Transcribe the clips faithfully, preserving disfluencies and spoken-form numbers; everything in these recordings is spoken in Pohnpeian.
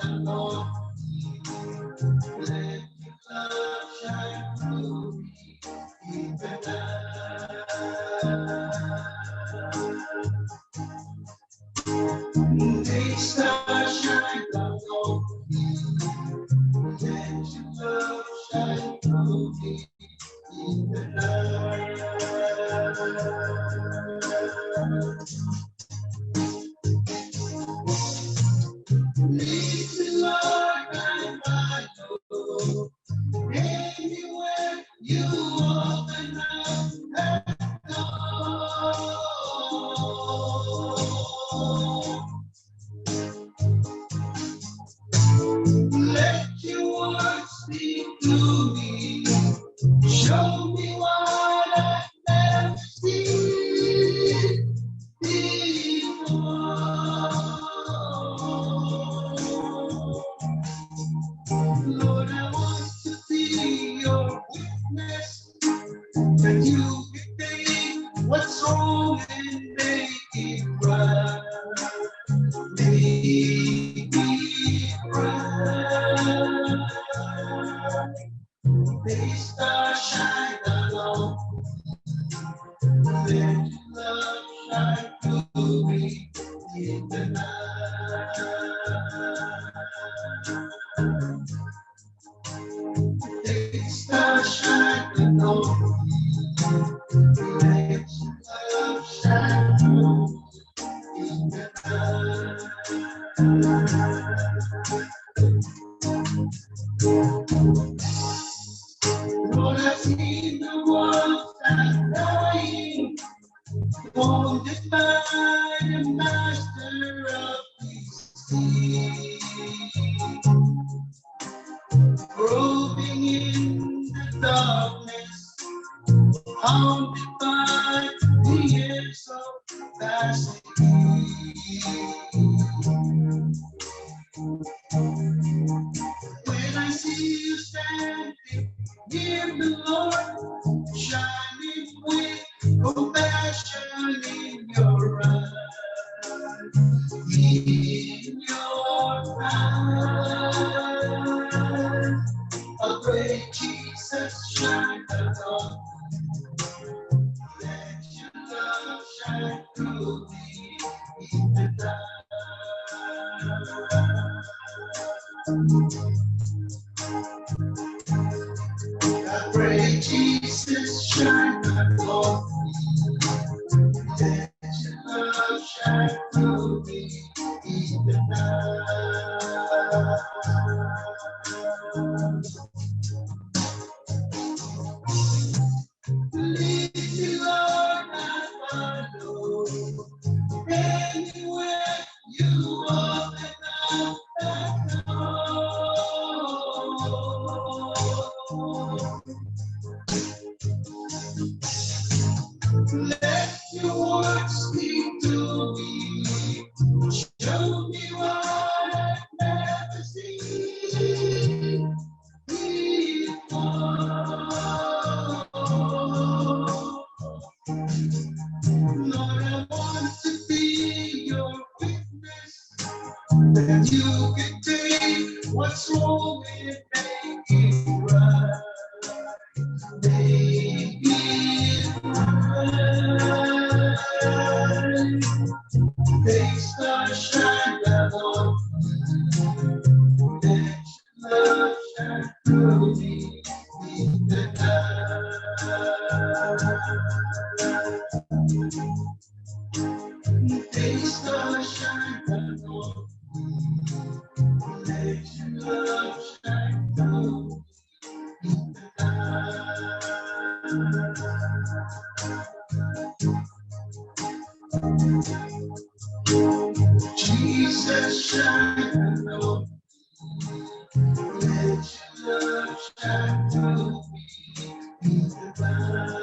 the Lord. Let your love shine through me. May star shine above me. Let your love shine through me in the night. Lead me, Lord, I follow. Anywhere you open up that door. Let your word speak to me. Show me what I've never seen before. Lord, I want to be your witness, that you can take what's wrong and make it right. Make it right. May star shine above. Let your love shine through me in the night. May star shine above. Let your love shine through me in the night. Lord, I've seen the world as dying, wounded by the master of deceit. Groping in the darkness, haunted by the years of past. When I see you standing near me, Lord, shining with compassion in your eyes, in your eyes. Oh great Jesus, shine the light. Let your love shine through me in the dark. Oh great Jesus, shine the light. Let your love shine through me in the dark. Lead me, Lord, I follow. Anywhere you open up that door. Let your word speak to me. Show me what I've never seen before. Lord, I want to be your witness, that you can take what's wrong and make it right. Make it right. May star shine above. Let your love shine through me in the dark. May star shine above. Let your love shine through me in the dark. Jesus, shine above. Let your love shine through me in the dark.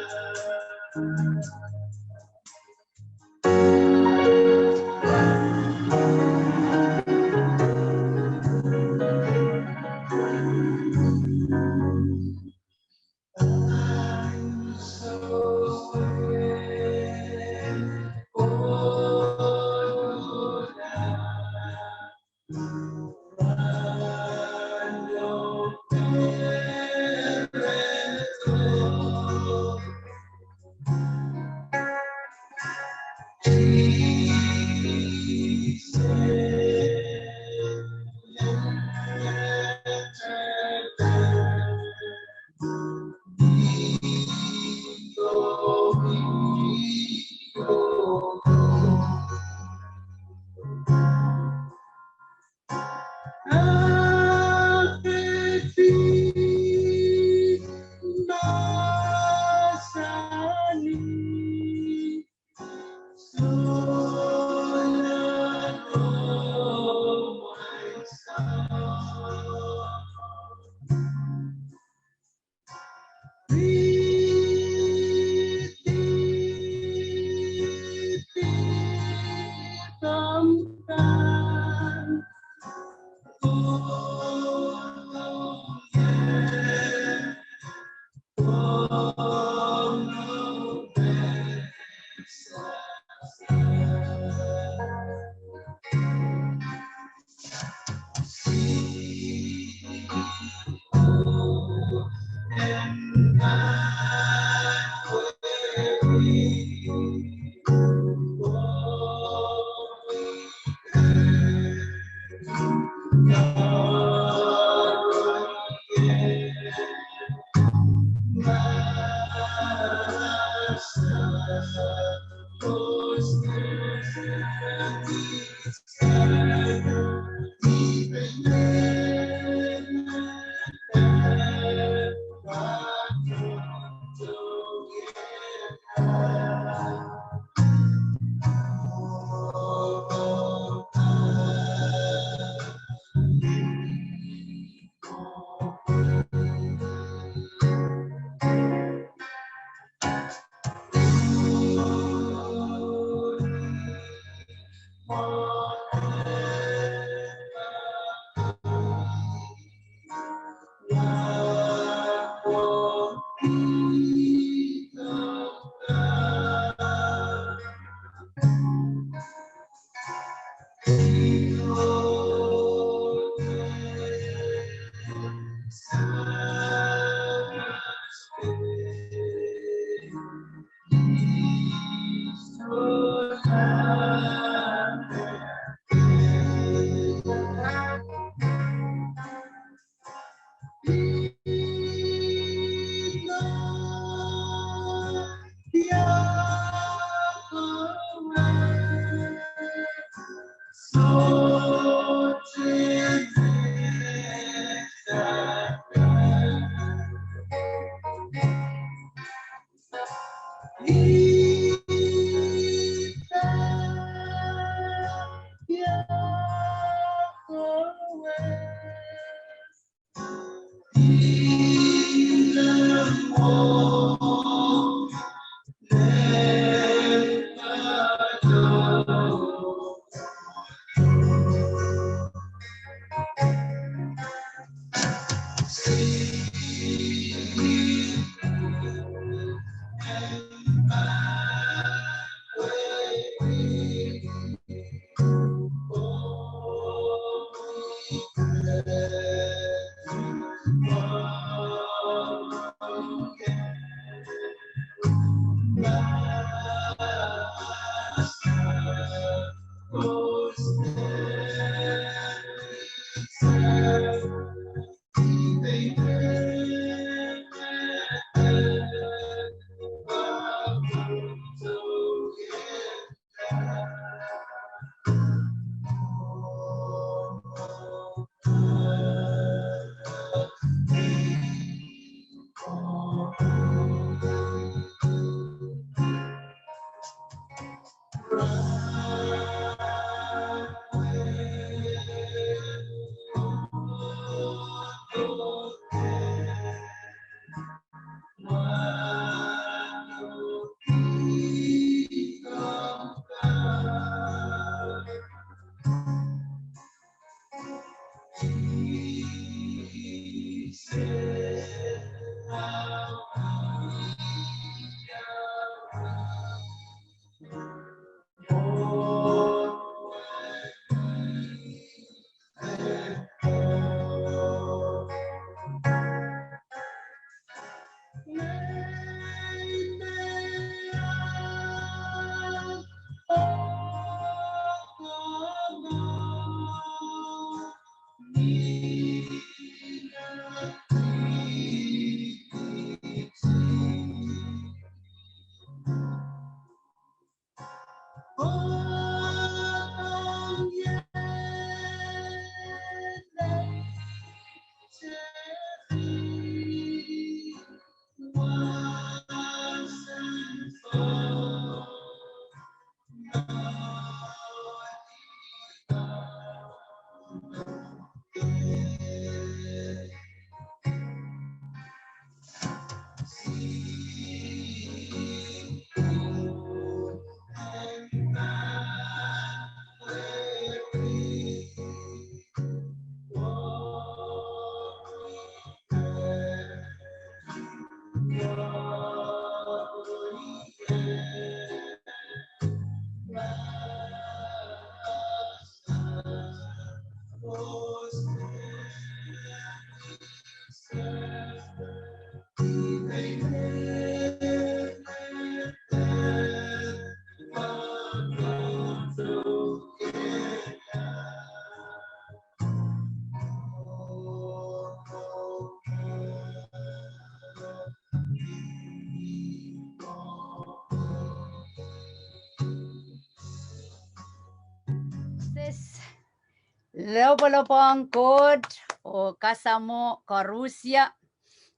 Lopwolopwohng Koht oh kasamwo koarusie.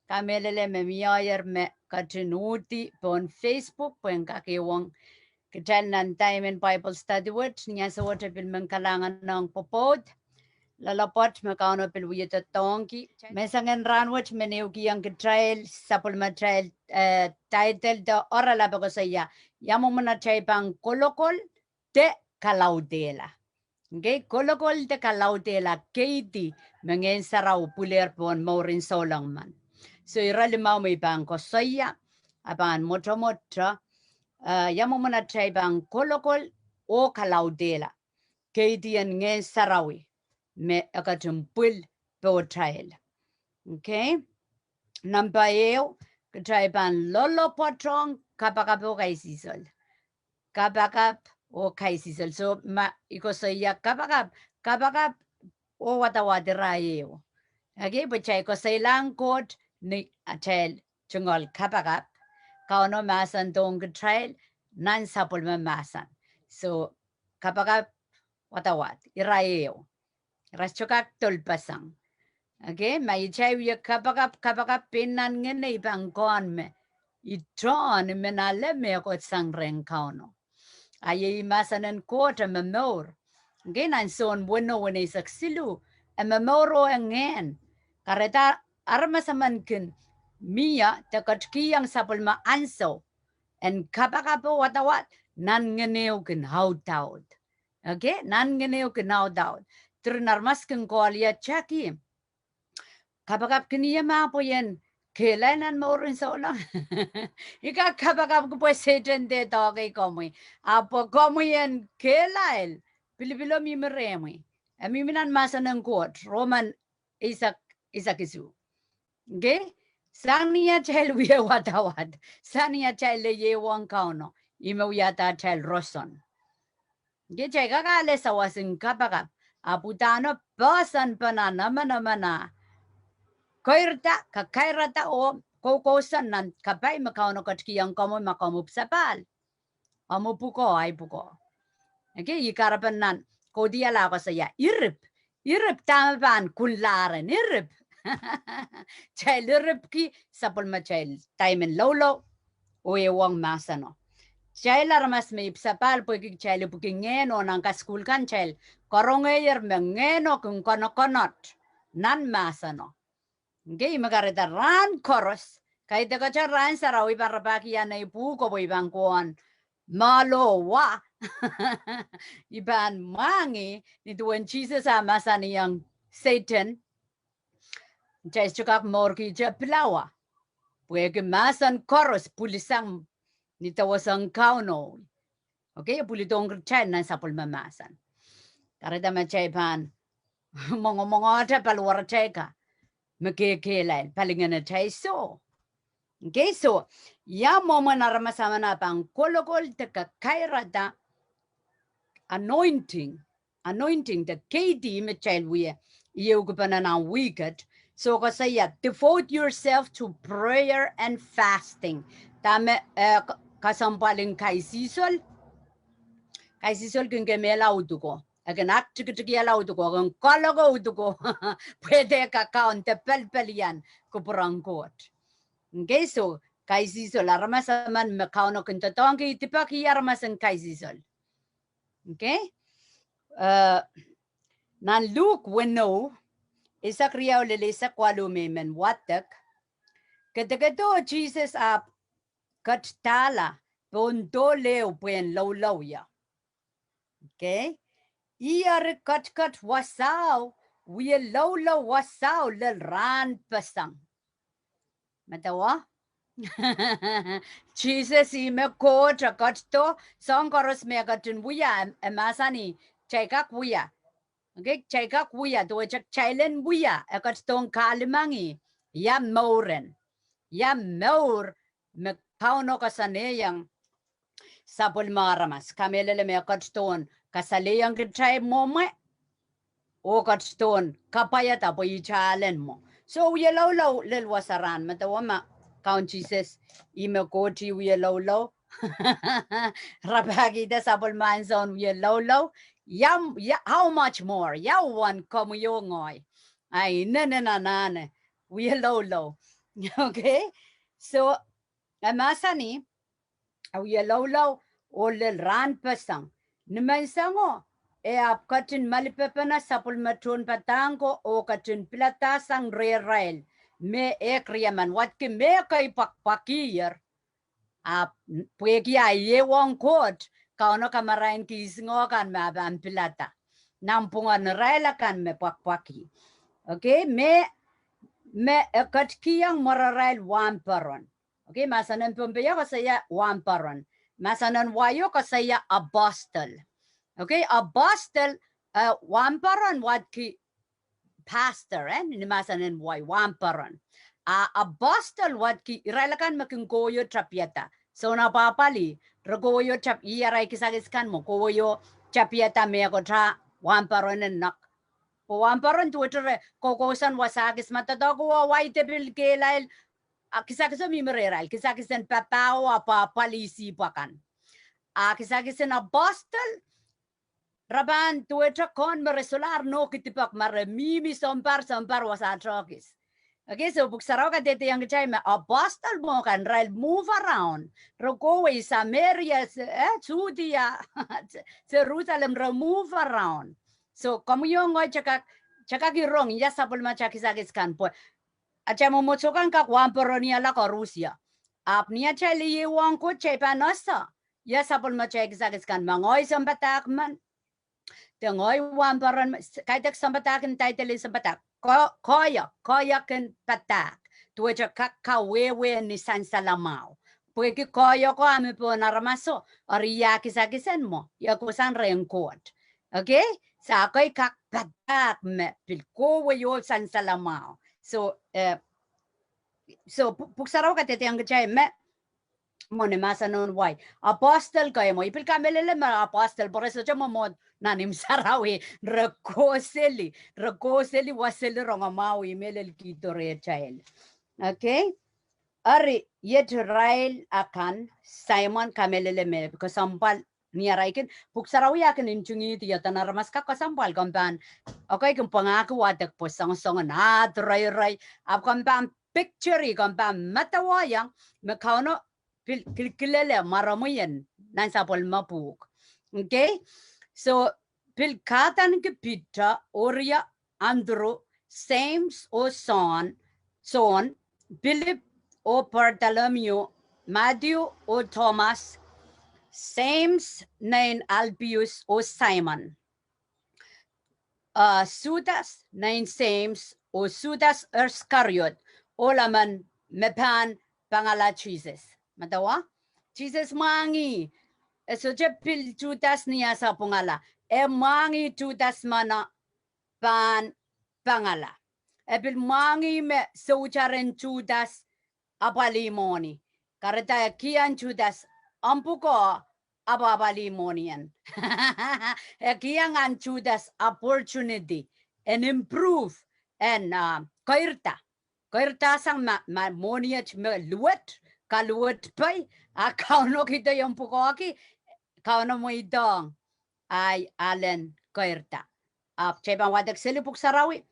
Kamehlele me mie ehr me ketin uhdi pohn Facebook pwehn kak ehuong kitail nan dahme Bible study wet. Ni ansou wet e pil men kalahngan ong pwopwoud. Loalopwoat me Kauno pil wie doadoahngki. Me soangen rahn wet men ehukihong kitail sapwellimatail, eh, title de oaralap e koasoia, ia mwomwen atail pahn kolokol de kalaudehla. Okay, kolokol de kalaudehla keidi me Ngehn Sarawi pwilehr pohn mouren Souleng men. So ire limau me I pahn koasoia, a pahn mwotomwot, eh, ia mwomwen atail pahn kolokol oh kalaudehla keidi en Ngehn Sarawi me e ketin pwil pohtail. Okay. Nempah ehu, kitail pahn loalopwoatohng kapakap oh kaisihsol. Kapakap oh kaisihsol. So ma I koasoia kapakap, kapakap oh wadawad ira ehu. Okay, pwe kitail koasoilahng Koht ni atail tungoal kapakap. Kauno mahsendohng kitail nan sapwellime mahsen. So kapakap, wadawad ira ehu. Ira sohte kak dolpeseng. Okay, ma kitail wie kapakap, kapakap pein nan ngehn I pahn kohn me I tohn I men ale mehkot sang rehn Kauno. A iei mahsen en Koht e momour. Okay, nan Sohn weneu, weneisek siluh, e momour oh e ngehn. Kahrehda aramas emen kin mie de ketikihong sapwellime ansou en kapakap oh wadawad, nan ngehn ehu kin audaud. Okay, nan ngehn ehu kin audaud. Diren aramas kin kohla, Jackie, kapakap kin ie mah pwe I en kehlail nan mouren Souleng? I kak kapakapki pwe Sehdan de doahke komwi. A pwe komwi en kehlail, pilipilo mihmi rehmwi. E mihmi nan mahsen en Koht, Roman eisek, eisek isuh. Okay, sang ni atail wie wadawad, sang ni atail lel ehuong Kauno, ih me wiahda atail roson. Okay, kitail kak ale sawas en kapakap, ahpw udahn poahsoanpen emenemen a keirda, kakairada oh koukousoan nan kapai me Kauno ketikihong komwi ma komw ipwsapahl. Omw pwukoa, ahi pwukoa. Okay, ih kahrepen nan Kaudiahl e koasoia irip. Irip, dahme pahn kunlahr en irip? Kitail iripki sapwellimatail dahme loulou oh ehuong mahseno. Kitail aramas me ipwsapahl pwehki kitail ipwiki ngehn oh nan kasukuhl kan kitail karongehier me ngehno kin konokonot nan mahseno. Okay, me kahrehda rahn koaros, kaidehkte Rahn Sarawi, I pahn rapahki ahi pwuhko pwe I pahn kohwong moahl oh wa. I pahn mwahngih ni duwen Sises a mahsanihong Sehdan, kitail sohte kak mourkihte pilawa, pwehki mahsen koaros pwilisang ni dewesen Kauno. Okay, pwilidohng kitail nan sapwellime mahsen. Kahrehda ma kitail pahn mwengomwengehte paliwaratail ka, me kekehlail, palingehn atail soh. Okay, so ia mwomwen aramas emen a pahn kolokol de kakairada anointing, anointing de keidi me kitail wie, ieu kupwuren nan wihk et. So koasoia, devote yourself to prayer and fasting. Dahme, eh, k-, kesempwal en kaisihsol? Kaisihsol kin kemehla uduko, e kin aktikitikihla uduko, e kin kaloko uduko, pwe de kakaun de pelpelian kupwuren Koht. Okay, so kaisihsol, aramas emen me Kauno kin doadoahngki, I dipeki aramas en kaisihsol. Okay, eh, nan Luk weneu, eisek riau lel eisek waluh me I men wadek, kedekedo Sises ahpw ketdahla pohn dohl ehu pwehn loulou ie. Okay, ih eri ketiket wasao, wie loulou wasao lel rahn peseng. Medewe, Sises ih me Koht, e ketido, soahng koaros me e ketin wia, e, e mahsanih, kitail kak wia. Okay, kitail kak wia, duwehte kitail en wia, e ketidohng kahlemengih ia mour en, ia mour me Kauno koasoanehiong sapwellime aramas. Kamehlele me e ketidohn kasalehiong kitail mwomwe, oh ketidohn kapwaiada pwe ih alen mwo. So wie loulou lel wasa rahn, medewe ma Kaun Sises ih me Koht, ih wie loulou. Rapahkihda sapwellime ansoun wie loulou. Ia, ia, how much more? Ia uwen komwi oh ngehi. Ai, inenen anahne. Wie loulou. Okay? So, e mahsanih, a wie loulou, oh lel rahn peseng. Ni menseng o, e ahpw ketin malipepene sapwellime tohnpadahk ko oh ketin piladahsang rehrail me ehk riemen, wadki me kei pwakpwakier. Ahpw pwehki a ieiang Koht, Kauno kamarainki ihs ngoh kan me pahn pilada nanpwungen irail akan me pwakpwaki. Okay, me, me e ketikihong mwerarail wahnpoaron. Okay, mahsen en Pohnpei koasoia wahnpoaron. Mahsen en wai o koasoia apostle. Okay, apostle, eh, wahnpoaron wadki pastor, eh, ni mahsen en wai, wahnpoaron. A apostle wadki irail akan me kin kohieng tapiada. Soun apwahpwalih, re kohieng tap, ih arail kisakis kan mwo, kohieng tapiada mehkot a wahnpoaron en nek. Pwe wahnpoaron duwehte re kokousoan wasa kis, ma doadoahk o wai de pil kehlail, a kisakiso mihmi rehrail, kisakis en papah o apwahpwalih sihpw akan. A kisakis en apostle, re pahn duwehte kohn me re solahr nohkidi pak ma re mihmi sounpar, sounpar wasa tohkis. Okay, so Pwuhk Sarawi kadehdehiong kitail me apostle mwo kan irail move around. Re kohwei Sameria, eh, Sudia, Serusalem, re move around. So komwi oh ngehi kak, kak irong ia sapwellimatail kisakis kan pwe atail mwomwohdiso kan kak wahnpoaronihala koaros. Ahpw ni atail ieiang Koht kitail pahn ese ia sapwellimatail kisakis kan, ma ngehi sounpadahk men, de ngehi wahnpoaron, kaidehk sounpadahk, en title en sounpadahk, ko-, koahiek, koahiek en padahk. Duwehte kak kawehwe ni sansal mwahu. Pwehki koahiek o a me pohn aramaso, eri ia kisakis en mwo, ia kohsang rehn Koht. Okay? Sa kei kak padahk me pil kohwei oh sansal mwahu. So, eh, so Pwuhk Sarawi kadehdehiong kitail me mwo ni mahsen en wai, apostle kei mwo, I pil kamehlele me apostle pwe re sohte mwomwohd nan imw sarawi, re kohseli, re kohseli wasa rongamwahu, I mehlel kihdo rehtail. Okay? Eri iet irail akan, Simon, kamehlele me kesempwal ni arail kin, Pwuhk Sarawi a kin ntingihdi ia duwen aramas kak kesempwal, komw pahn, okay, komw pwangahki wadek pwe soangsoangen ahd reirei, ahpw komw pahn picture, komw pahn medewehiong me Kauno pil kilkilele mwaromwi en nan sapwellime pwuhk. Okay? So pil kahdaneki Piter oh rie Andrew, Seims oh Sohn, Sohn, Pilip oh Partolomiu, Madiu oh Tomas, Seims nein Alpius oh Saimon, eh, Sudas nein Seims, oh Sudas Iskariot, ohl emen me pahn pangala Sises. Medewe, Sises mwahngih, e sohte pil Sudas ni ah sapwungala, e mwahngih Sudas me pahn pangala. E pil mwahngih me sohte ren Sudas apwalih mwohni. Kahrehda e kihong Sudas omw pwukoa apwalih mwohnien. E kihong ahn Sudas opportunity en improve, en, ah, keirda. Keirdasang ma, ma mwohni et me luwet, kaluwet pei, a Kauno kihdo omw pwukoahki, Kauno mweidohng ahi alen keirda. Ahpw kitail pahn wadek seli Pwuhk Sarawi,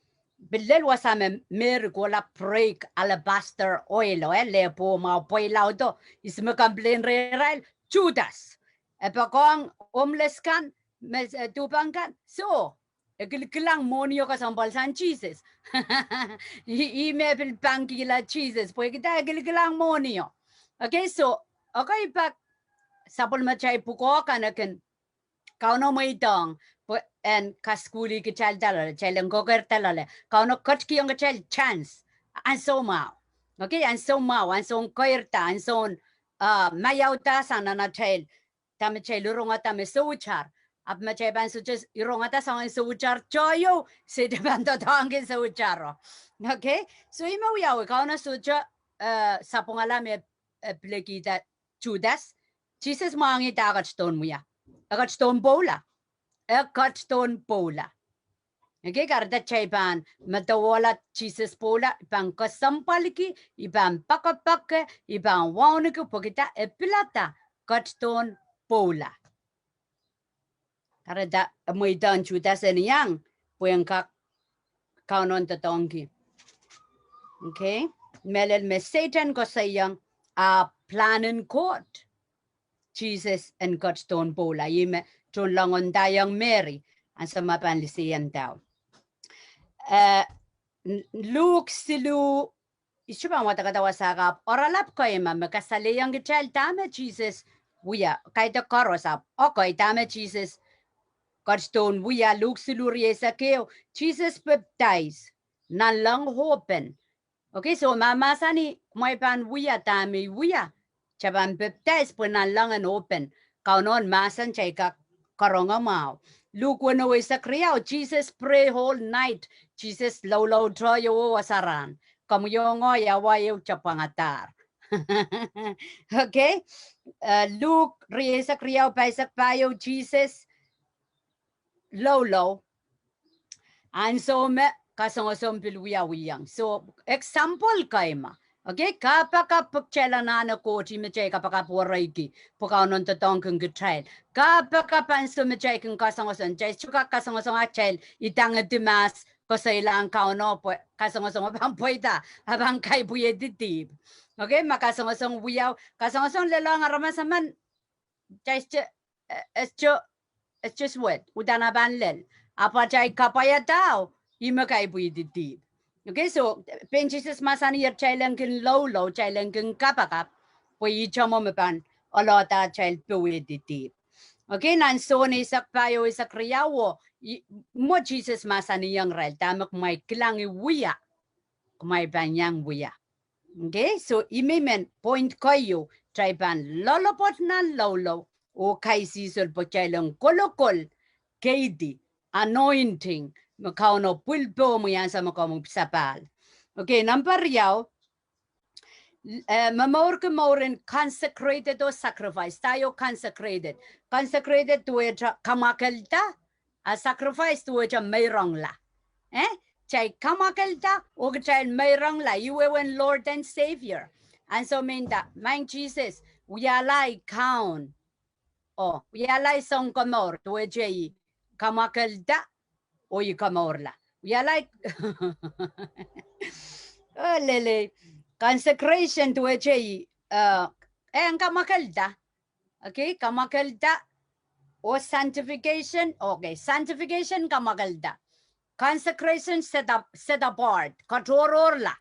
pil lel wasa me Mary kohla break alabaster oil o, eh, lehpwohmwahu pweilaudo, ihs me complain rehrail? Sudas. E poakohng homeless kan, me, eh, duhpang kan, soh, e kilkilang mwohnio kesempwal sang Sises. Ih, ih me pil pangkihla Sises pwehki dah? E kilkilang mwohnio. Okay, so, okay, pak sapwellimatail pwukoa kan e kin, Kauno mweidohng pwe en kasukuhlih kitail, kitail en kokeirda loale. Kauno ketikihong kitail chance, ansou mwahu. Okay, ansou mwahu, ansoun keirda, ansoun, ah, maiaudasang nan atail, dahme kitail irongada me soutar. Ahpw ma kitail pahn sohte irongada soangen soutar tohio, Sehdan pahn doadoahngki soutaro. Okay, so ih me wiawi, Kauno sohte, eh, sapwungala me, eh, pilekihda Sudas. Sises mwahngih dah? E ketidohn wia, e ketidohn pwoula, e ketidohn pwoula. Okay, kahrehda kitail pahn medewehla Sises pwoula, I pahn kesempwalki, I pahn poakepoake, I pahn wauneki pwehki dah? E pilada ketidohn pwoula. Kahrehda e mweidohng Sudas en iang pwe en kak Kauno en doadoahngki. Okay? Mehlel me Sehdan koasoiong ahpw pilahn en Koht Sises en ketidohn pwoula, ih me tohnlengendaiong Mery ansou me pahn liseiendahu. Eh, Luk siluh, I sohte pahn wadekada wasa ka ahpw oaralap koima me kasalehiong kitail dahme Sises wia, kaidehk koaros ahpw, okay, dahme Sises ketidohn wia. Luk siluh rieisek ehu, Sises pepdais nanleng open. Okay, so mahmahsanih kumwail pahn wia dahme I wia, kitail pahn pepdais pwe nanleng en open. Kauno en mahsen kitail kak karonge mwahu. Luk weneu eisek riau, Sises pray whole night. Sises loulou tohio wasa rahn. Komwi oh ngehi awa ehu tapwangadahr. Okay? Eh, Luk rieisek riau pahisek pahieu, Sises loulou ansou me kasongosong pil wiawihong. So, example koima. Okay, kapakap pwe kitail anahne Koht, ih me kitail kapakap wereiki pwe Kauno en doadoahngkin kitail. Kapakap ansou me kitail kin kasongosong, kitail sohte kak kasongosong a kitail idangedi mahs koasoilahng Kauno pwe kasongosong pahn pweida, a pahn kaipwiedi dihp. Okay, ma kasongosong wiawi, kasongosong lelohng aramas emen, kitail sohte, eh, eh, sohte, eh, sohte suwed, uhdahn a pahn lel. Ahpw atail kapwaiadahu, ih me kaipwihdi dihp. Okay, so pein Sises mahsanihong kitail en kin loulou, kitail en kin kapakap pwe ihte mwo me pahn oalohda atail powehdi dihp. Okay, nan Sohn eisek pahieu eisek riau, mwo Sises mahsanihong irail dahme kumwail kilang I wia, kumwail pahn iang wia. Okay, so ih me I men point keieu, kitail pahn loalopwoat nan loulou oh kaisihsol pwe kitail en kolokol keidi anointing me Kauno pwil pohmwi ansou me komwi sapahl. Okay, number riau, eh, momourki mouren consecrated oh sacrifice. Dahio consecrated? Consecrated duwehte kamwakelda, a sacrifice duwehte meirongla. Eh? Kitail kamwakelda oh kitail meirongla, ih wehwehn Lord and Savior. Ansou me I nda, Maing Sises, wiahla ei Kaun, oh wiahla ei Sounkomour, duwehte I kamwakelda oh I komourla. Wiahla ei, oh lelei, consecration duwehte I, eh, en kamwakelda. Okay, kamwakelda. Oh sanctification, okay, sanctification kamwakelda. Consecration, set up, set apart, katohrohrla.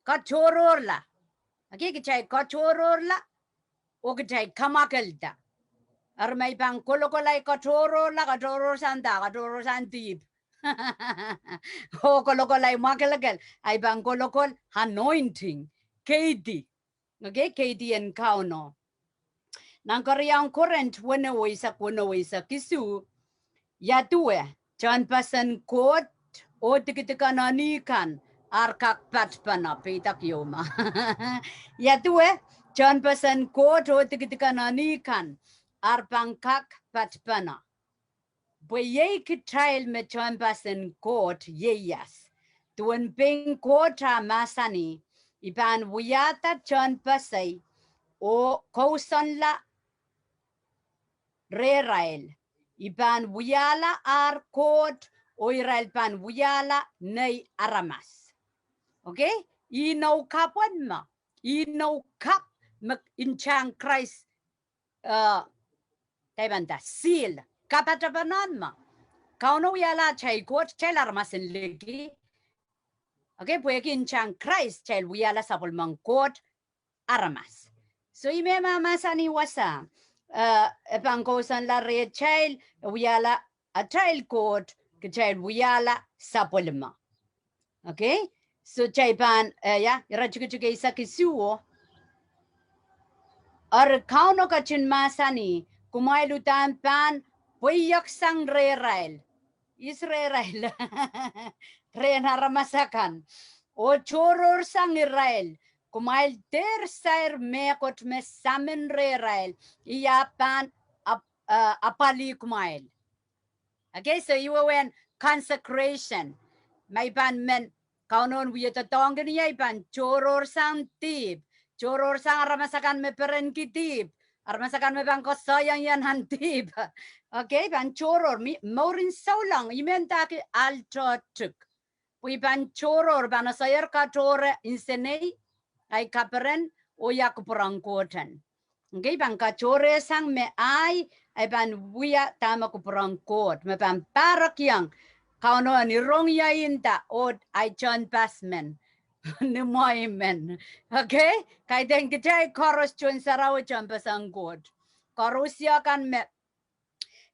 Katohrohrla. Okay, kitail katohrohrla oh kitail kamwakelda. Eri ma I pahn kolokol ei katohrohrla, katohrohrsang da? Katohrohrsang dihp. Oh kolokol ei mwakelekel, I pahn kolokol anointing, keidi. Okay, keidi en Kauno. Nan keriaun Korint weneu eisek, weneu eisek isuh, ia duwe tehnpasen Koht oh dikedik en eni kan ar kak patpene? Peidek ieu ma. Ia duwe tehnpasen Koht oh dikedik en eni kan ar pahn kak patpene? Pwe iei kitail me tehnpasen Koht ieias. Duwen pein Koht ah mahsanih, I pahn wiahda tehnpasei oh kousoanla rehrail. I pahn wiahla ar Koht oh irail pahn wiahla nei aramas. Okay? Inou kapw en me, inou kapw me ntahn Krais, eh, dahme I pahn nda, seal, kapatapan en me Kauno wiahla atail Koht, kitail aramasen liki. Okay, pwehki ntahn Krais kitail wiahla sapwellimen Koht aramas. So ih me mahmahsanih wasa, eh, e pahn kousoanla rehtail, e wiahla atail Koht, kitail wiahla sapwellime. Okay? So kitail pahn, eh, ia, iretikitik eisek isuh. Eri Kauno ketin mahsanih, kumwail uhdahn pahn pweieksang rehrail, ihs rehrail? Rehn aramas akan. Oh tohrohrsang irail. Kumwail dehr sair mehkot me samin rehrail, I ahpw pahn ap-, eh, apwalih kumwail. Okay, so ih wehwehn consecration. Ma I pahn men Kauno en wie doadoahngkin ie, I pahn tohrohrsang dihp, tohrohrsang aramas akan me perenki dihp, Aramas akan me pahn koasoaiong ie nan dihp. Okay, pahn tohrohr, mourin souleng, I men ndahki altotik. Pwe I pahn tohrohr, pahn esehier katohre nsenei, ahi kaperen, oh ia kupwuren Koht en. Okay, pahn katohrehsang me ahi, ahi pahn wia dahme kupwuren Koht, me pahn pahrekiong Kauno en irong ie nda, oh ahi tehnpas men, ni mwohi men. Okay, kaidehn kitail koaros tohn sarawi tehnpas en Koht. Koaros ia kan me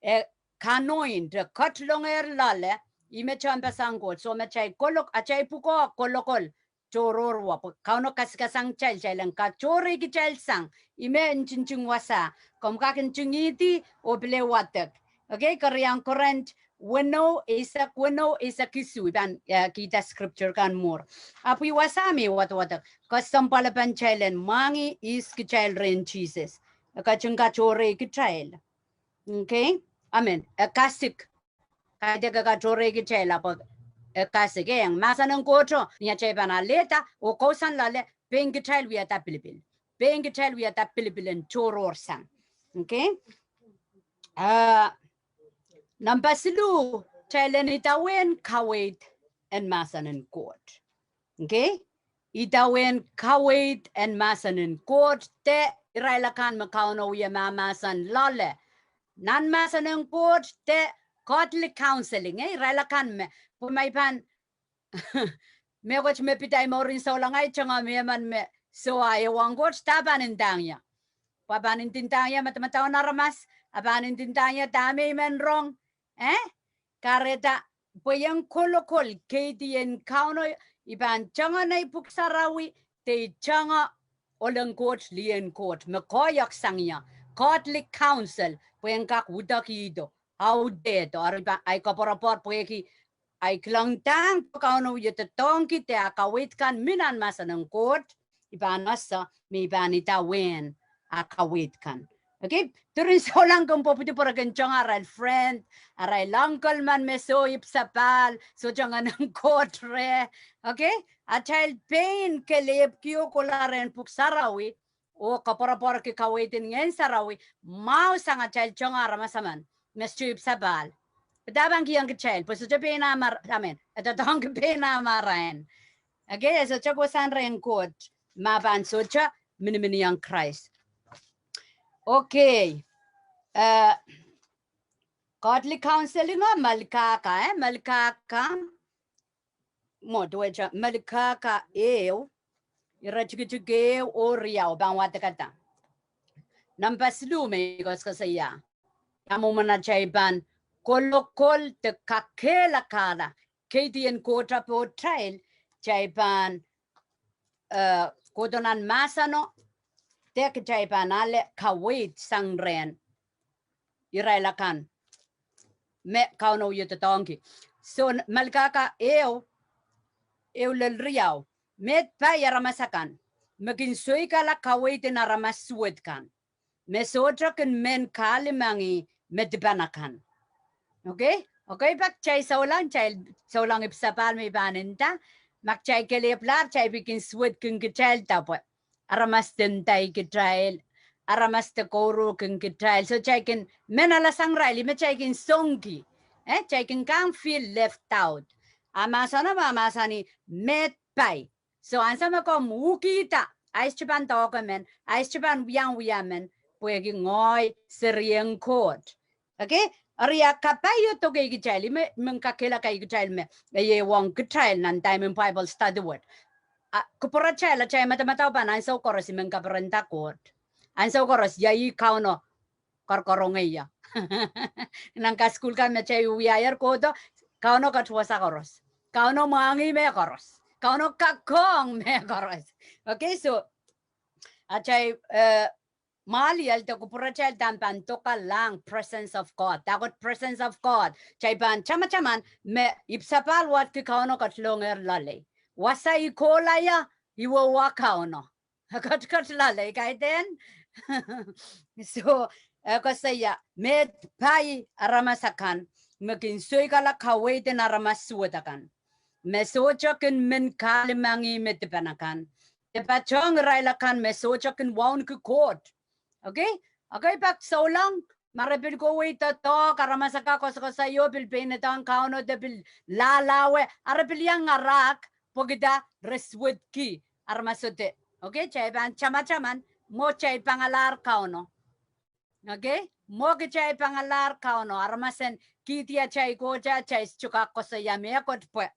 e kanoin, de ketilongehr loale, ih me tehnpas en Koht. So me kitail kolok, atail pwukoa kolokol, tohrohr wet, pwe Kauno kasikasang kitail, kitail en katohre kitail sang, ih me ntingting wasa, komw kak ntingihdi oh pil wadek. Okay, keriau Korint weneu, eisek weneu, eisek isuh, I pahn, eh, kihda scripture kan mwuhr. Ahpw ih wasa me wadwadek, kesempwalpen kitail en mwahngih ihs kitail rehn Sises. E ketin katohre kitail. Okay? Amen. E kasik. Kaidehn e katohre kitail ahpw e kasik. Eng, mahsen en Koht o, ni atail pahn alehda oh kousoan loale, pein kitail wiahda pilipil. Pein kitail wiahda pilipil en tohrohr sang. Okay? Ah, number siluh, kitail en idawehn kaweid en mahsen en Koht. Okay? Idawehn kaweid en mahsen en Koht, de irail akan me Kauno wie mahmahsen loale nan mahsen en Koht, de godly counseling, eh, irail akan me, pwe ma I pahn mehkot me pidai mourin souleng, ahi tenga me emen me soh ah ehuong Koht, de a pahn ndahng ie? Pwe a pahn ndindahng ie madamadauen aramas, a pahn ndindahng ie dahme I men rong, eh? Kahrehda, pwe ien kolokol, keidi en Kauno, I pahn tenga nei pwuhk sarawi, de I tenga ohl en Koht, lih en Koht, me koahiek sang ie, godly counsel, pwe en kak udakihdo, audehdo, ari pahn, ahi koapworopwor pwehki ahi kilangdahng pwe Kauno wie doadoahngki de ah kaweid kan mi nan mahsen en Koht, I pahn ese me I pahn idawehn ah kaweid kan. Okay, during souleng komw pwupwudi pwurehng tenga arail friend, arail uncle men me soh ipwsapahl, sohte Ngehn en Koht reh. Okay, atail pein kelehpwki oh kohla rehn pwuhk sarawi, oh koapworopworki kaweid en Ngehn Sarawi, mwahu sang atail tenga aramas emen me sohte ipwsapahl. Pwe dahme pahn kihong kitail, pwe sohte pein ah marain, amen. E doadoahngki pein ah marain. Okay, e sohte kohsang rehn Koht, ma pahn sohte miniminiong Krais. Okay. Eh, godly counseling o Melkahka, eh, Melkahka. Mwo, duwehte Melkahka ehu, iretikitik ehu oh riau, pahn wadekada. Number siluh me I koasoakoasoia. Ia mwomwen atail pahn kolokol de kakehlakahla keidi en Koht pohtail, kitail pahn, eh, kohdo nan mahseno, de kitail pahn ale kaweid sang rehn irail akan me Kauno wie doadoahngki. So, Melkahka ehu, ehu lel riau. Meid pai aramas akan me kin soikala kaweid en aramas suwed kan, me sohte kin men kahlemengih me dipan akan. Okay? Okay, pak kitail souleng, kitail souleng ipwsapahl me I pahn nda, ma kitail kelehpwlahr, kitail pil kin suwed kin kitail dahpwe aramas de ndahi kitail, aramas de kouruhr kin kitail. So kitail kin men alasang irail, ih me kitail kin songki. Eh, kitail kin kak feel left out. A mahseno mahmahsanih meid pai. So ansou me komw uhkihda, ahi sohte pahn doadoahk men, ahi sohte pahn wiawiahier men, pwehki ngehi serien Koht. Okay? Eri a kapaio doke kitail, I men, men kakehlaka kitail me, e iang kitail nan dahme Bible study wet. A, kupwuratail, atail madamadau pahn ansou koaros I men kaperenda Koht. Ansou koaros, ia ih Kauno karonge ie. Nan kasukuhl kan me kitail wiahier kohdo, Kauno kat wasa koaros. Kauno mwahngih mehkoaros. Kauno kak ong mehkoaros. Okay, so, atail, eh, mwahliel de kupwuratail dahme pahn doakalahng presence of God. Dahkot presence of God. Kitail pahn tamataman me ipwsapahl wadki Kauno ketilongehr loalei. Wasa I kohla ie, I wehwe Kauno. Ketiket loalei, kaidehn. So, e koasoia, meid pai aramas akan me kin soikala kaweid en aramas suwed akan, me sohte kin men kahlemengih me dipan akan, de patehng irail akan me sohte kin wauneki Koht. Okay? Okay, pak souleng, ma re pil kohwei doadoahk, aramas akan koasokoasoio pil peinedohng Kauno de pil lahlahwe, a re pil iang ngarahk, pwehki dah, re suwedki aramas ode. Okay, kitail pahn tamataman, mwo kitail pangalahr Kauno. Okay, mwo kitail pangalahr Kauno, aramas en kihdi atail kohda, kitail sohte kak koasoia mehkot pwe.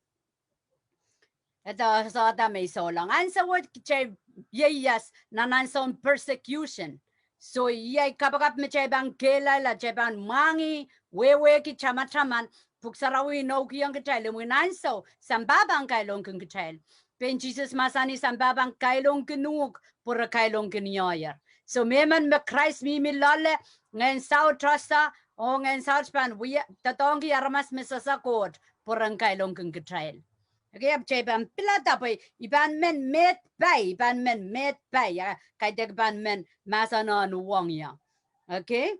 Ede sohte me I souleng. Ansou wet kitail ieias nan ansoun persecution. So, iei kapakap me kitail pahn kehlail, kitail pahn mwahngih, wehwehki tamataman, Pwuhk Sarawi inoukihong kitail, imwin ansou, sampah pahn kailongkin kitail. Pein Sises mahsanih sampah pahn kailongkin uhk, pwe re kailongkin ioier. So, mehmen me Krais mihmi loale, ngehn saut ese, oh ngehn saut pahn wia, doadoahngki aramas me sehse Koht, pwe ren kailongkin kitail. Okay, ahpw kitail pahn pilada pwe I pahn men meid pai, I pahn men meid pai, a, kaidehk pahn men mahsen en uhwong ie. Okay?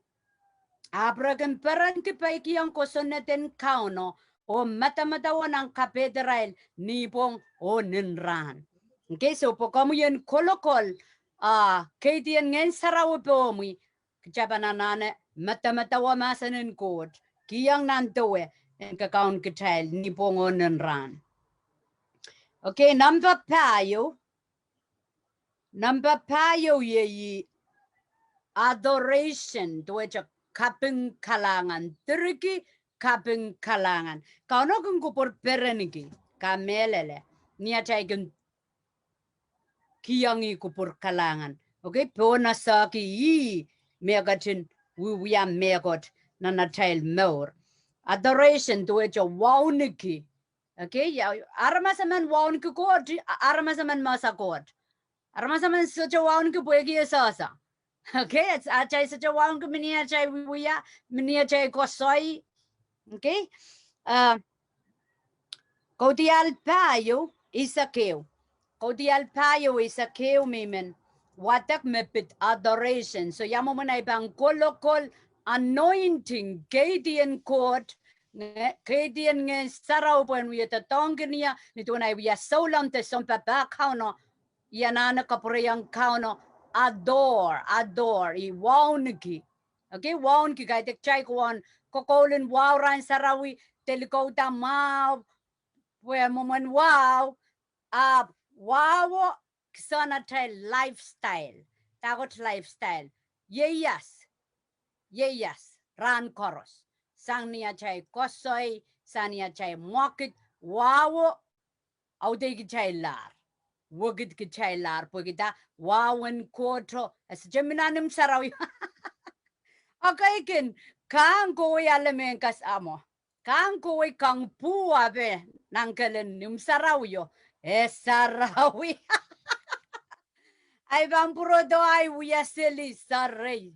Ahpw re kin perenki peikiong kosonned en Kauno, oh medemedewe nan kapehdirail nipwong oh nin rahn. Okay, so pwe komwi en kolokol, a, keidien Ngehn Sarawi pohmwi, kitail pahn anahne medemedewe mahsen en Koht, kihong nan dewe en kakaun kitail nipwong oh nin rahn. Okay, nempah pahieu, nempah pahieu iei adoration, duwehte kaping kalahngan, direki kaping kalahngan. Kauno kin kupwur perenki, kamehlele, ni atail kin kihong ih kupwur kalahngan. Okay, pohn esehki ih me ketin wiewia mehkot nan atail mour. Adoration, duwehte wauneki. Okay, ia, aramas emen wauneki Koht, a, aramas emen me sehse Koht. Aramas emen sohte wauneki pwehki e sehse. Okay, a, atail sohte wauneki mie ni atail wiewia, mie ni atail koasoi. Okay, a, kaudiahl pahieu, eisek ehu. Kaudiahl pahieu, eisek ehu me I men wadek me pid adoration. So, ia mwomwen ei pahn kolokol anointing, keidien Koht, nge, keidien Ngehn Sarawi pwehn wie doadoahngkin ie, ni duwen ei wia souleng de sounpapah Kauno, I anahne kapwurehiong Kauno, adore, adore, ih wauneki. Okay, wauneki, kaidehk kitail kohwei kokoul en wahu rahn sarawi, de likouda mwahu, pwe mwomwen wahu, a wahu kisin atail lifestyle, dahkot lifestyle, ieias, ieias, rahn koaros. Sang ni atail koasoi, sang ni atail mwekid, wahu, audehkitail lahr, wekidkitail lahr, pwehki dah, wahu en Kohto, e sohte mi nan imw sarawi. Okay, kin, kahng kohwei ale mehn kas amwo. Kahng kohwei kang pwuhwape nan kelen imw sarawio, e sarawi. Ei pahn pwurodo ei wia seli, sorry.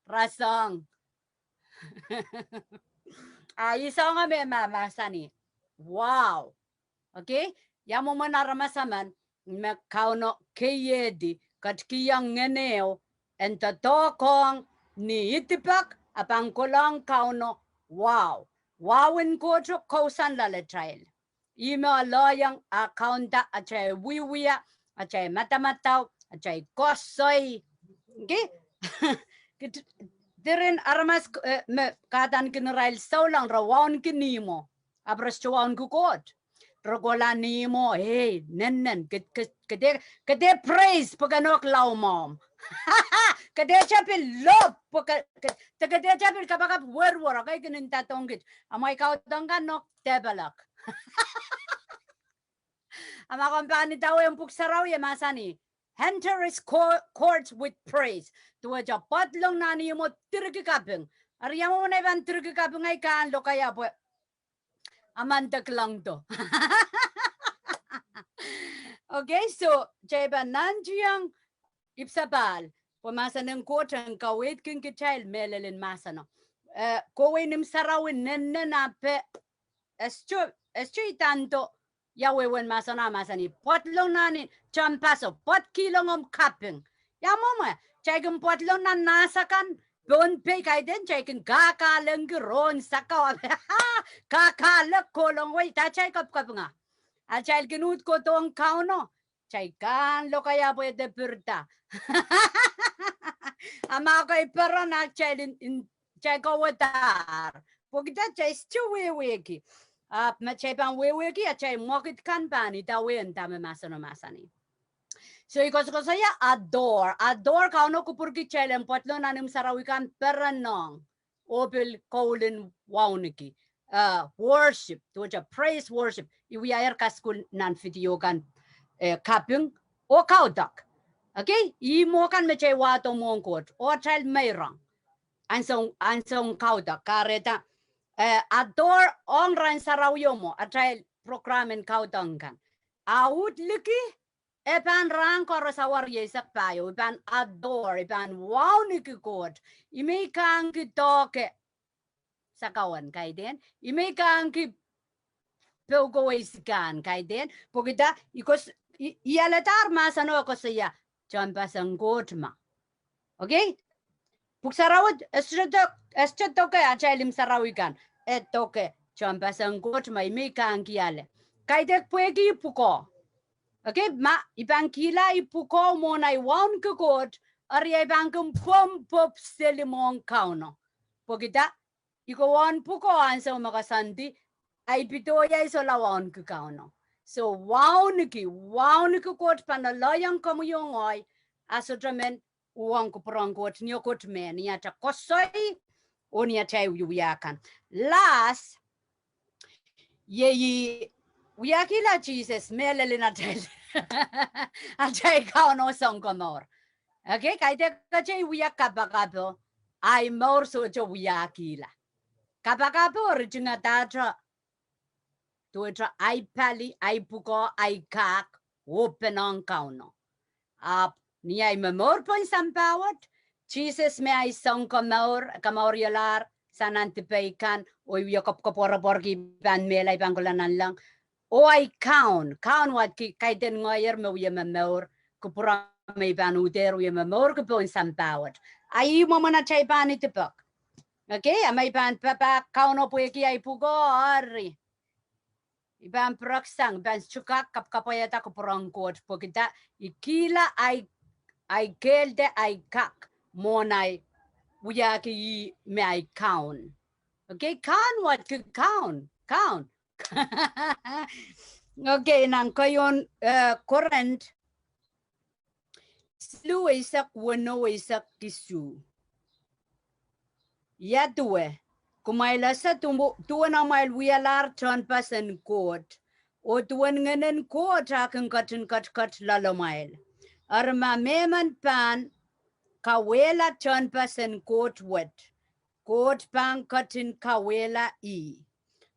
Rasehng. A, I soangen me mahmahsanih. Wow. Okay? Ia mwomwen aramas emen me Kauno keiehdi, ketikihong ngehno en doadoahk ong ni idipek, a pahn kolahng Kauno, wow. Wow en Kohto kousoan loalatail. Ih me e lelohng a kaunda atail wiewia, atail madamadau, atail koasoi. Okay? Kit-, diren aramas, eh, me kadaneki irail souleng re wauneki nihmwo. Ahpw re sohte wauneki Koht. Re kohla nihmwo, ei, nenen, ke-, ke-, ke dehr, ke dehr praise pwe ke nohk laumwaum. Ke dehr tepil lop pwe ke, ke, ke dehr tepil kapakap werwer, okay, kin nda dohng kit. Amwail kaudok kan nohk depelek. A ma komw pahn idawehn Pwuhk Sarawi e mahsanih, enter his co-, courts with praise. Duwehte pwadlong nan ihmwo direki kaping. Eri ia mwomwen ei pahn direki kaping, ei kahn lokaia pwe a mandek langdo. Okay, so, kitail pahn nantihong ipwsapahl, pwe mahsen en Koht en kaweidkin kitail mehlel en mahseno. Eh, kohwei en imw sarawi nenen ape, e sohte, e sohte idando, ia wehwehn mahseno, mahsanih, pwadlong nan tehnpaso, pwadkihla omw kaping. Ia mwomwen, kitail kin pwadlong nan nahs akan, Pohnpei, kaidehn kitail kin kakahlengki rohng sakau, kakahlek kohlong wei, dah kitail kapikapinga. A kitail kin uhd kohdohng Kauno, kitail kahn lokaia pwe e dehr pirida. A ma kei peren a kitail in, in, kitail kauwadahr. Pwehki dah, kitail sohte wehwehki. Ahpw ma kitail pahn wehwehki, atail mwekid kan pahn idawehn dahme mahseno mahsanih. So I koasokoasoia adore. Adore, Kauno kupwurki kitail en pedolong nan imw sarawi kan perenohng. Oh pil koul en wauneki. Uh, worship, duwehte praise worship. I wiahier kasukuhl nan video kan, eh, kaping oh kaudok. Okay? Ih mwo kan me kitail wahdo mwohn Koht. Oh atail meirong. Ansoun, ansoun kaudok. Kahrehda, eh, adore ong rahn sarawio mwo. Atail program en kaudok kan. A uhd liki, e pahn rahn koaros awa rieisek pahieu, I pahn adore, I pahn wauneki Koht, I mei kangki doke. Sakauen, kaidehn, I mei kangki peukoweisi kan, kaidehn, pwehki dah, I kos-, I, I aledahr mahseno e koasoia, tehnpasen Koht ma. Okay? Pwuhk Sarawi, e sohte, e sohte doke atail imw sarawi kan. E doke, tehnpasen Koht ma, I mei kangki ale. Kaidehk pwehki I pwukoa. Okay, ma, I pahn kihla I pwukoa mwohn ahi wauneki Koht, eri ahi pahn kin pwopwopw seli mwohn Kauno. Pwehki dah, I kowe pwukoa ansou me koasoandi, ahi pidohiei solahr wauneki Kauno. So, wauneki, wauneki Koht pahn lelohng komwi oh ngehi, a sohte men uhwong kupwuren Koht, ni oh Koht me, ni atail koasoi, oh ni atail wiewia kan. Last, iei wiakihla Sises, mehlel en atail, atail Kauno Sounkomour. Okay, kaidehk atail wia kapakapo, ahi mour sohte wiakihla. Kapakapo ritingada te duwehte ahi pali, ahi pwukoa, ahi kak, oh pene ong Kauno. Ahpw, ni ahi momour pohn sampah wet, Sises me ahi Sounkomour, komourialahr, sang nan dipei kan, oh I wie kopkopworopworki pahn mehla I pahn kohla nanleng. Oh ahi kaun, kaun wadki kaidehn ngehier me wie momour, kupwure me I pahn uhdehr wie momourki pohn sampah wet. A ih mwomwen atail pahn idipek. Okay, a ma I pahn papah Kauno pwehki ahi pwukoa, eri I pahn pwurehng sang, I pahn sohte kak kapwaiada kupwuren Koht pwehki dah, I kihla ahi, ahi kehl de ahi kak, mwohn ahi wiahki ih me ahi kaun. Okay, kaun wadki kaun, kaun. Okay, nan keieun, eh, Korint, siluh eisek weneu eisek isuh. Ia duwe, kumwail ese duwen amwail wialahr tehnpasen Koht, oh duwen Ngehnen Koht a kin ketin ketiket loalamwail. Eri ma mehmen pahn kauwehla tehnpasen Koht wet, Koht pahn ketin kauwehla ih.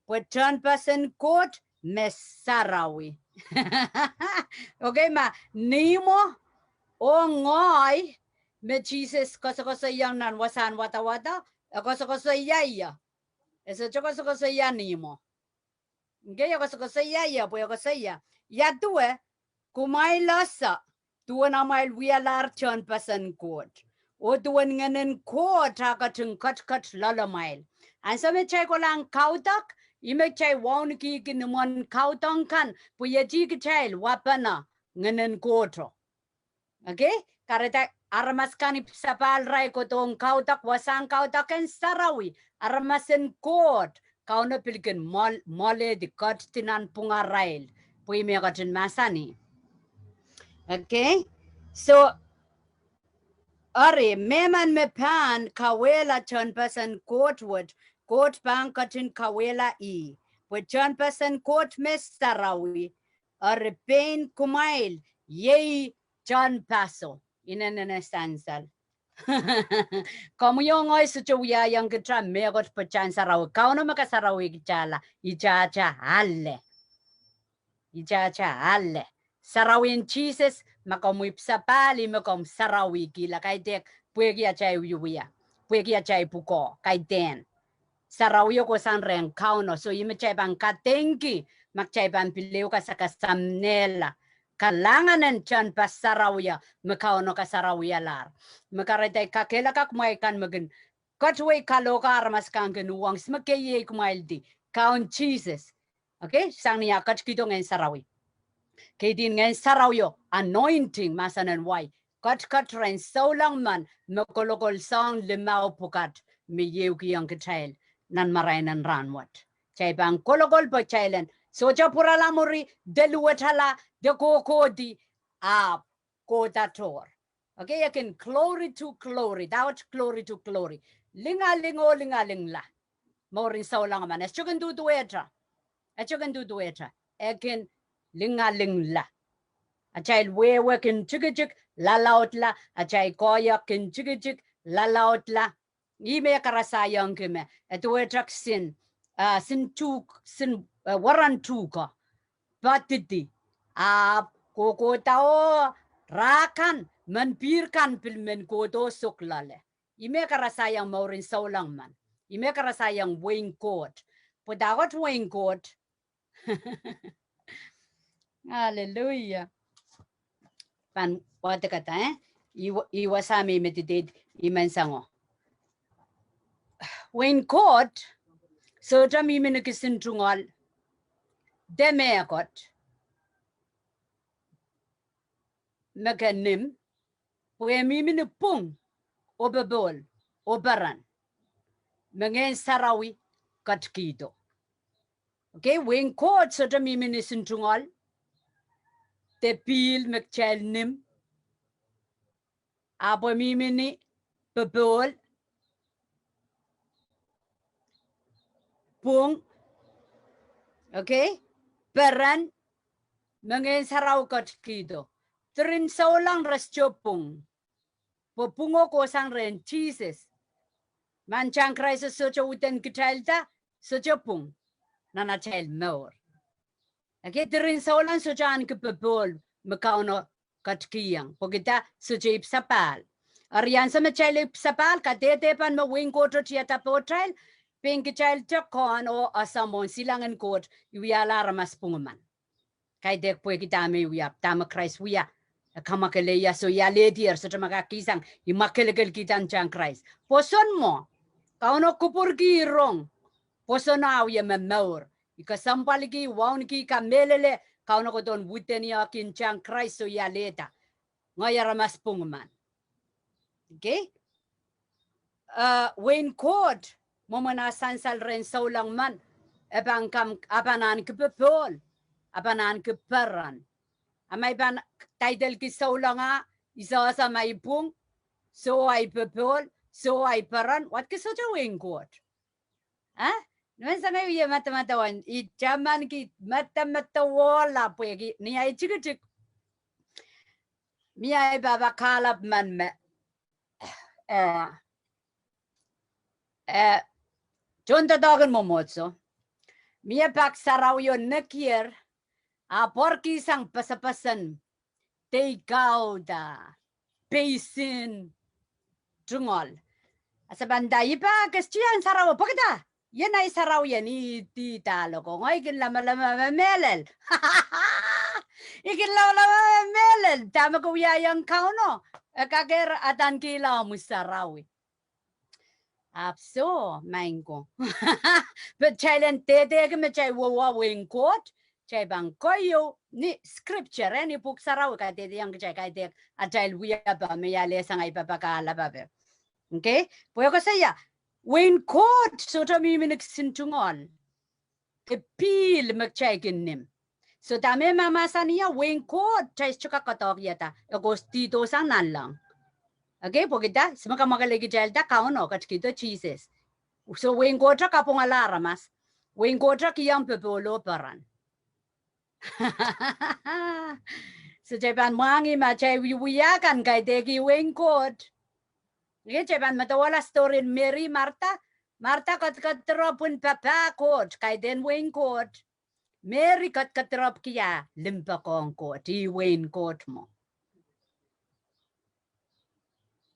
Pwe tehnpasen Koht me sarawi. Okay, ma ni mwo oh ngehi me Sises koasokoasoiong nan wasahn wadawad, e koasokoasoia ie. E sohte koasokoasoia ni mwo. Okay, e koasokoasoia ie, pwe e koasoia, ia duwe, kumwail ese duwen amwail wialahr tehnpasen Koht, oh duwen Ngehnen Koht a ketin ketiket loalamwail. Ansou me kitail kolahng kaudok, ih me kitail waunekihki ni imwen kaudok kan, pwe ieti kitail wapene Ngehnen Kohto. Okay? Kahrehda aramas kan ipwsapahl irail kohdohng kaudok, wasahn kaudok en sarawi, aramasen Koht, Kauno pil kin mwoal-, mwoalehdi, ketidi nanpwungarail, pwe ih me ketin mahsanih. Okay? So, eri, mehmen me pahn kauwehla tehnpasen Koht wet, Koht pahn ketin kauwehla ih. Pwe tehnpasen Koht me sarawi, eri pein kumwail iei tehnpaso. Inenen sansal. Komwi oh ngehi sohte wiahiong kita mehkot pwe kita en sarawi. Kauno me kasarawih kitala, ih kita ale. Ih kita ale. Sarawien Sises, ma komw ipwsapahl ih me komw sarawihkihla, kaidehk pwehki atail wiewia, pwehki atail pwukoa, kaidehn. Sarawio kohsang rehn Kauno, so ih me kitail pahn kadeingki, ma kitail pahn pil ehu kasakasamnehla kalahngan en tehnpas sarawio me Kauno kasarawialahr. Me kahrehda I kakehlaka kumwail kan me kin ketiwei kalohk aramas kan kin uhwong ihs me keiei kumwaildi, Kaun Sises. Okay, sang ni ah ketikihdo Ngehn Sarawi. Keidin Ngehn Sarawio, anointing, mahsen en wai, ketiket rehn souleng men me kolokol soahng limau pwukat me ieiukihong kitail nan marain en rahnwet. Kitail pahn kolokol pwe kitail en sohte pwurala mwuri, de luwetala, de kohkohdi, ahpw kohda tohr. Okay, e kin glory to glory, dahkot glory to glory. Lingaling oh lingalingla. Mourin souleng men. E sohte kin duduwehte. E sohte kin duduwehte. E kin lingalingla. Atail wehwe kin tikitik, lalaudla, atail koahiek kin tikitik, lalaudla. Ih me e karasahiong kitail me, e duwehte kisin, ah, sin tuhk, sin, eh, weren tuhke. Poadidi. Ahpw kohkohda oh rah kan, men pihr kan pil men kohdo suk loale. Ih me e karasahiong mourin souleng men. Ih me e karasahiong wehin Koht. Pwe dahkot wehin Koht. Hallelujah. Pahn wadekada, eh? Ih wa-, ih wasa me I medidid, I men sango. Wehin Koht, sohte mihmi ni kisin tungoal, de mehkot, me ke nim, pwe e mihmi ni pwung, oh popohl, oh peren, me Ngehn Sarawi ketikihdo. Okay, wehin Koht sohte mihmi ni kisin tungoal, de pihl me kitail nim, ahpw e mihmi ni popohl, pwung, okay, peren, me Ngehn Sarawi ketikihdo. Diren souleng re sohte pwung. Pwe pwungo kohsang rehn Sises. Mansang Krais sohte uden kitailda, sohte pwung nan atail mour. Okay, diren souleng sohte ahneki popohl me Kauno ketikihong. Pwehkida sohte ipwsapahl. Eri ansou me kitail ipwsapahl, kadehde pahn me wehin Koht tiada pohtail, pein kitail te kohn oh ese mwohn silangin Koht, I wiahla aramas pwungiman. Kaidehk pwehki dahme I wia, dahme Krais wia. E kamwakele ia, soh, I alehdier, sohte me kak kihsang, I mwakelekel kihda ntahn Krais. Pwoson mwo, Kauno kupwurki rong, pwoson awie me mour. I kesempwalki, wauneki, kamehlele, Kauno kohdohn wudenieki ntahn Krais, soh, I alehda. Ngehi aramas pwungiman. Okay? Eh, wehin Koht, mwomwen ah sansal rehn souleng men, e pahn kam, e pahn ahneki popohl, e pahn ahneki peren. A ma I pahn taidelki souleng ah, I sehse ma I pwung, soh ahi popohl, soh ahi peren, wadki sohte wehin Koht. Eh? Ni men sangai wie medemedewe, I tamanki medemedewe la pwehki, ni ahi tikitik. Mie ahi pahpa kahlap men me, eh, eh, tohndoadoahk en mwomwohdiso. Mie pak sarawio nekier, a pwarkihsang pesepesen, deikauda, peisin, tungoal. A se pahn nda, I pak kestian sarawi, pwekida, ien ahi sarawi ien, I di dahlo ko, ngehi kin lamalam me mehlel. I kin lamalam me mehlel, dahme ke wiahiong Kauno, e kakehr adaneki omwi sarawi. Ahpw soh, maing ko. Pwe kitail en dehdehki me kitail wehwe wehin Koht, kitail pahn keieu ni scripture, eh, ni pwuhk sarawi kadehdehiong kitail kaidehk atail wia pwe me I alehsangai pahpa kahlap ape. Okay? Pwe koasoia, wehin Koht sohte mihmi ni kisin tungoal. De pihl me kitail kin nim. Soh, dahme mahmahsanih ia, wehin Koht kitail sohte kak doadoahk ia da, e koasoia sang nanleng. Okay, pwekida, se me kamwakelei kitailda Kauno ketikihdo Sises. Soh, wehin Koht kapwungala aramas. Wehin Koht kihong popohl oh peren. Soh, kitail pahn mwahngih ma kitail wiewia kan kaidehk wehin Koht. Nge kitail pahn medewehla storyn Meri, Martha, Martha ketiket ropwin pahpa Koht, kaidehn wehin Koht. Meri ketiket ropwki ah limpoak ong Koht, ih wehin Koht mwo.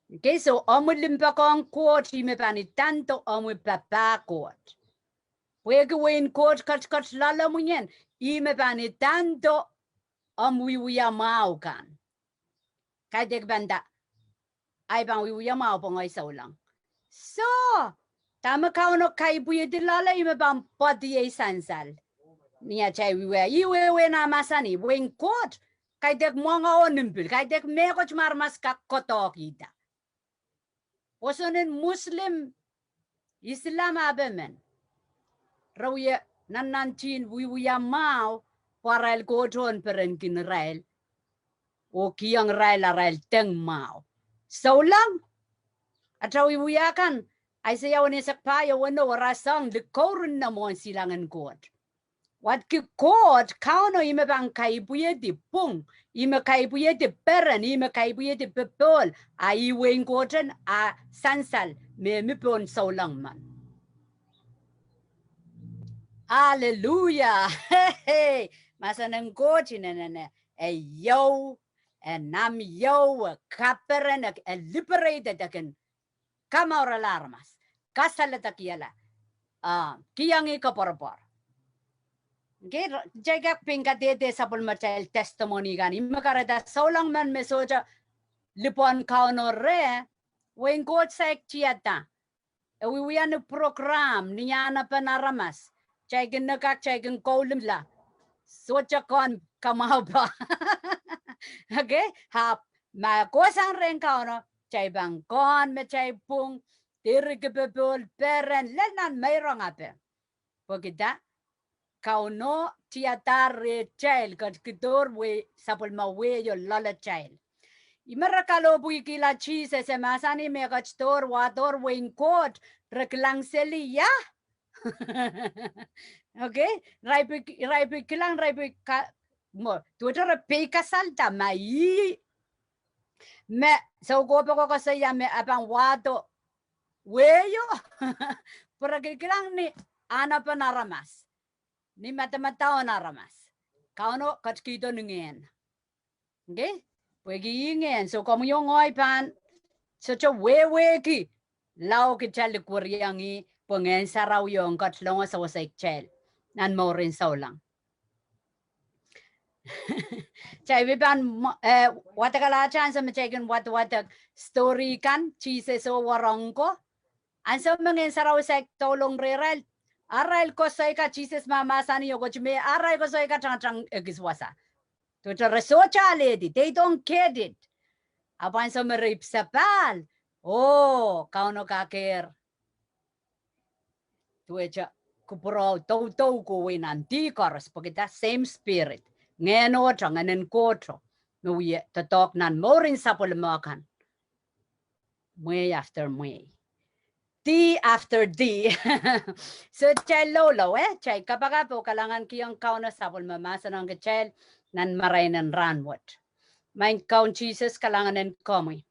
Okay, soh, omwi limpoak ong Koht, ih me pahn idando omwi pahpa Koht. Pwehki wehin Koht ketiket loalomwi en, ih me pahn idando omwi wiewia mwahu kan. Kaidehk pahn nda, ahi pahn wiewia mwahu pwe ngehi souleng. Soh, dahme Kauno kaipwidi loale, ih me pahn poadiei sansal. Ni atail wiewia, ih wehwehn ah mahsanih, wehin Koht kaidehk mwohngaun mpil, kaidehk mehkot me aramas kak kohdohkihda. Pwoson en Muslim, Islam ape men, re wie nannantihn wiewia mwahu, pwe arail koht en perenkin irail oh kihong irail arail deng mwahu. Souleng, ata wiewia kan, Aiseia weneisek pahieu weneu, ira soang likourin mwohn silangin Koht. Wadki Koht, Kauno ih me pahn kaipwidi pwung, ih me kaipwidi peren, ih me kaipwidi popohl, a ih wehin Koht en, a sansal me mi pohn souleng men. Aleluia. Mahsen en Koht inenen, e iou, e nam iou, e kaperen, e liberate, e kin kamourala aramas, kasaledekihala, ah, kihong ih koapworopwor. Kitail kak pein kadehde sapwellimatail testimony kan, ih me kahrehda souleng men me sohte lipwohn Kauno reh, wehin Koht saik tiada. E wiewia ni program, ni anahnepen aramas, kitail kin ne kak, kitail kin kaulimla, sohte kohn kamwahupe. Okay, ahpw ma kohsang rehn Kauno, kitail pahn kohn me kitail pwung, direki popohl, peren, lel nan meirong ape. Pwehki dah? Kauno tiadahr rehtail ketikihdohr wehi, sapwellime wehi o loalatail. Ih me re kalohpwikihla Sises, e mahsanih me ketidohr, wahdohr wehin Koht, re kilang seli ia? Okay, irail pil, irail pil kilang, irail pil ka, mwo, duwehte re peikasalda ma ih me soukohp oko koasoia me e pahn wahdo wehi o, pwe re kilkilang ni anahnepen aramas, ni madamadau en aramas. Kauno ketikihdo ni ngehn. Okay? Pwehki ih ngehn, so komwi oh ngehi pahn sohte wehwehki lao kitail likweriong ih, pwe Ngehn Sarawi ong ketilong sewese kitail nan mouren souleng. Kitail pil pahn, eh, wadekala ansou me kitail kin wadawadek story kan, Sises oh wahnpoaron ko. Ansou me Ngehn Sarawi saik doulong rehrail, arail koasoi kan, Sises mahmahsanih, oh ketido me arail koasoi kan tangatang ekis wasa. Duwehte re sohte alehdi, they don't get it. Ahpw ansou me re ipwsapahl, oh, Kauno kakehr. Duwehte kupwuromwi doudou kohwei nan dih koaros, pwehki dah? Same Spirit. Ngehno, Ngehn en Koht me wie doadoahk nan mouren sapwellime kan. Mwehi after mwehi. Dih after dih. So kitail loulou, eh? Kitail kapakap oh kalahngankihong Kauno sapwellime mahsen ong kitail nan marain en rahnwet. Maing Kaun Sises, kalahngan en komwi.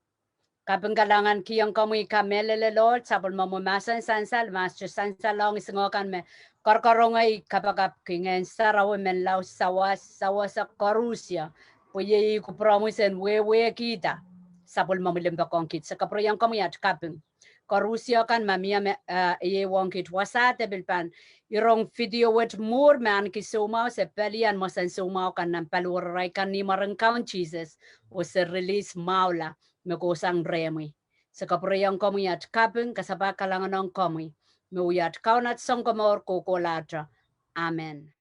Kaping kalahngankihong komwi, kamehlele Lord, sapwellimomwi mahsen sansal, mahs te sansalong isingoh kan me koarokorongei kapakapki Ngehn Sarawi, Menlau Sawas, Sawasa koarusie, pwe iei kupwuromwi sen wehwehkihda sapwellimomwi limpoak ong kiht. Se kapwureiong komwi at kaping. Koarusie kan ma mie me, eh, ieiang kiht wasa, de pil pahn irong video wet mwuhr me ahneki soumwahu, se pali ahn mwomwen soumwahu kan nan paliwararail kan ni mwaren Kaun Sises, oh se release mwahula me kohsang rehmwi. Se kapwureiong komwi at kaping, kasapahl kalahngan ong komwi, me wia at Kaun, at Sounkomour kohkohlahte. Amen.